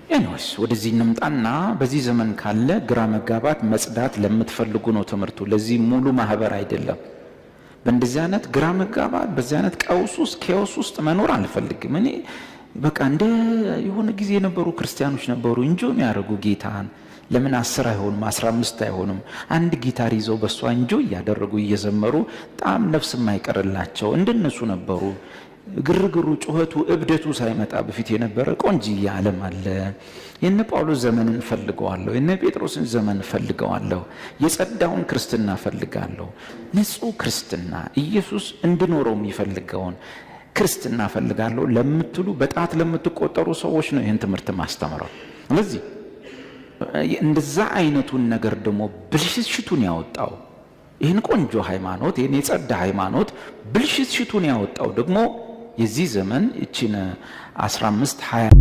Anyways፣ ወደዚህ እንምጣና በዚህ ዘመን ካለ ግራ መጋባት መጽዳት ለምትፈልጉ ነው ትምህርቱ። ለዚህ ሙሉ ማህበር አይደለም። በእንደዚህ አይነት ግራ መጋባት፣ በዚህ አይነት ቀውስ ውስጥ፣ chaos ውስጥ መኖር አልፈልግም። እኔ በቃ እንደ የሆነ ጊዜ የነበሩ ክርስቲያኖች ነበሩ enjoy የሚያደርጉ ጌታን። ለምን 10 አይሆኑም? 15 አይሆኑም? አንድ ጊታር ይዘው በእሷ enjoy እያደረጉ እየዘመሩ በጣም ነፍስ የማይቀርላቸው እንደነሱ ነበሩ። ግርግሩ፣ ጩኸቱ፣ እብደቱ ሳይመጣ በፊት የነበረ ቆንጅዬ ዓለም አለ። የነ ጳውሎስ ዘመንን እፈልገዋለሁ። የነ ጴጥሮስን ዘመን እፈልገዋለሁ። የጸዳውን ክርስትና እፈልጋለሁ። ንጹሕ ክርስትና፣ ኢየሱስ እንድኖረው የሚፈልገውን ክርስትና እፈልጋለሁ ለምትሉ በጣት ለምትቆጠሩ ሰዎች ነው ይህን ትምህርት ማስተምረው። ስለዚህ እንደዛ አይነቱን ነገር ደግሞ ብልሽትሽቱን ያወጣው፣ ይህን ቆንጆ ሃይማኖት፣ ይህን የጸዳ ሃይማኖት ብልሽትሽቱን ያወጣው ደግሞ የዚህ ዘመን እቺን 15 20